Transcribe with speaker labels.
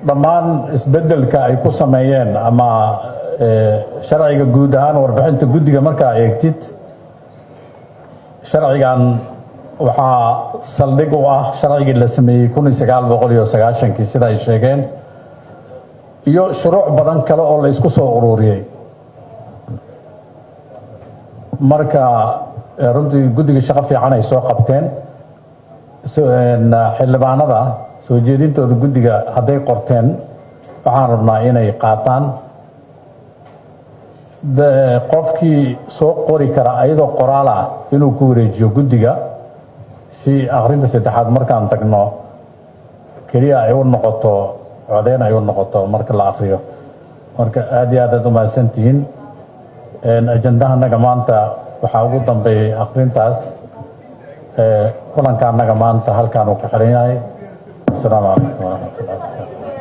Speaker 1: Dhammaan isbeddelka ay ku sameeyeen ama sharciga guud ahaan, warbixinta guddiga markaa eegtid, sharcigan waxaa saldhig u ah sharcigii la sameeyey 1990-kii, sida ay sheegeen, iyo shuruuc badan kale oo la isku soo ururiyey. Marka runtii guddiga shaqo fiican ay soo qabteen. Xildhibaanada soo jeedintooda guddiga hadday qorteen, waxaan rabnaa inay qaataan. Qofkii soo qori kara ayadoo qoraal ah inuu ku wareejiyo guddiga, si akhrinta saddexaad markaan tagno keliya ay u noqoto codeyn ay u noqoto marka la akriyo. Marka aad iyo aad aad u mahadsantihiin. Ajendahanaga maanta waxaa ugu dambeeyey akhrintaas. Kulanka annaga maanta halkaan uu ku xiran yahay. Asalaamu calaykum waraxmatullahi wabarakatu.